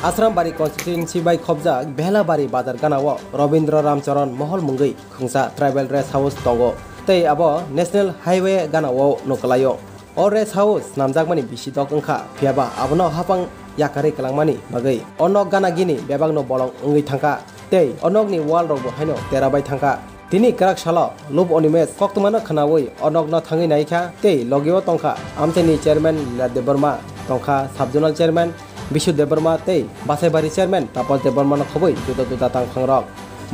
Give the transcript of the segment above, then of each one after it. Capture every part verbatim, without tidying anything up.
Asrambari constituency bai khobjak Behlabari bazar ganao Robindra Ramcharan Mohol mungwi khungsa tribal rest house tongo, tei abo National Highway ganao nukalaio. O rest house snamjakmani bisi dok wngkha, phiyaba abono hapang yakarwi kwlangmani bagwi o nok gana gini bebakno bolong wngwi thangkha, tei o nokni wall rokbo haino tera bai thangkha. Tini kwrak salo Lup Animesh koktwmano khwnawi o nokno thangwi naikha, tei logio tongkha amchaini chairman Lila Debbarma, tongkha sub-zonal chairman Bishu Debbarma tei Basaibari chairman Tapas Debbarmano khobwi juda juda tangphangrok.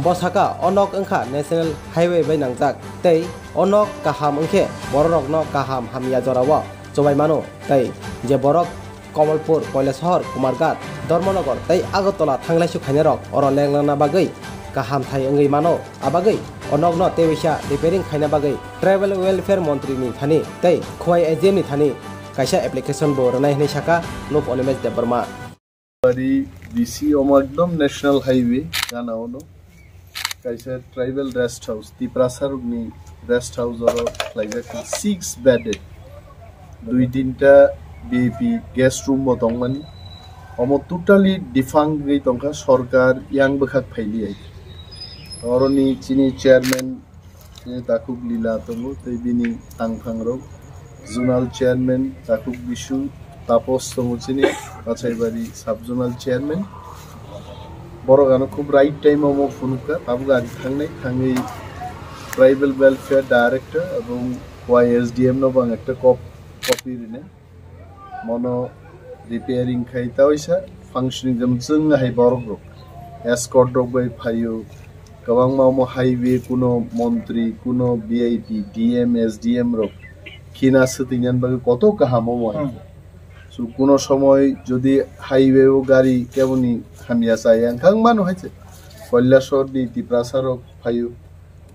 Bo saka o nok wngkha National Highway bai nangjak, tei o nok kaham wngkhe bororokno kaham hamya jorao chubai mano, tei je borok Kamalpur, Kailasahar, Kumarghat, Dharmanagar tei Agartala thanglaisu khainarok oro lenglangna bagwi kaham thai wngwi mano. Abagwi o nokno tei waisa repairing khaina bagwi Tribal Welfare Montri ni thani tei Khowai A G M ni thani kaisa application bo rwnai hwnwi saka Lup Animesh Debbarma. Bari B C omo ekdom National Highway gana ono kaisa tribal rest house, Tiprasa rokni rest house oro khlaijak six bedded, dui tinta V I P guest room bo tongmani. Omo totally defunct wngwi tongkha, sorkar yang bwkhak phailiya. Oroni chini chairman, chini takhuk Lila tongo, tei bini tangphangrok, zonal chairman takhuk Bishu, Tapos tongo chini Basaibari sub zonal chairman. Borok ano khub right time omo phunukha, tabuk ang thangnai, thangwi tribal welfare director ebong Y S D M no bo ang ekta kop-, copy rina. Mono repairing khai ta waisa functioning jemswng hai borok rok escort rok bai phaio, kwbangma omo highway kuno montri, kuno V I P, D M, S D M rok khina swtwinani bagwi koto kaham omo hai. Hmm. So kuno somoy jodi highway o gari keboni hamya chaya wngkha wng mano hai se Kailasahar ni Tiprasa rok phaio.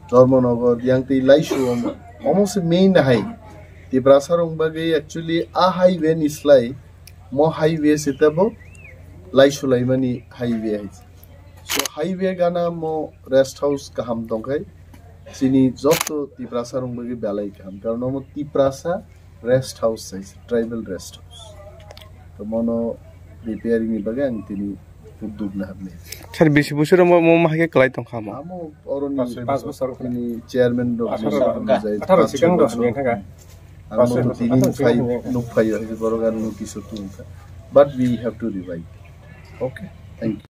Dharmanagar, yang twi Laisu omo. Omo se main hai. Tiprasa rok bagwi actually a highway ni slai mo highway se tebo Laisu laimani highway hai. So highway gana mo rest house kaham tongkhai. Chini joto Tiprasa rok bagwi belai kaham. Karon omo Tiprasa rest house hai, tribal rest house. To mono repairing ni bagwi ang tini uddog na hamni. Sir, bisi bosor mo, mo ma hai khe kwlai tong kha mo? Amo oroni Pas bosor. Tini chairman rok atharo ni rok, jai atharo pas sikang rok bosor. Ni thangkha. Ang mo to tini phai, nuk phai, borok ang nuk kisu tungkha. But we have to revive. Okay. Thank you.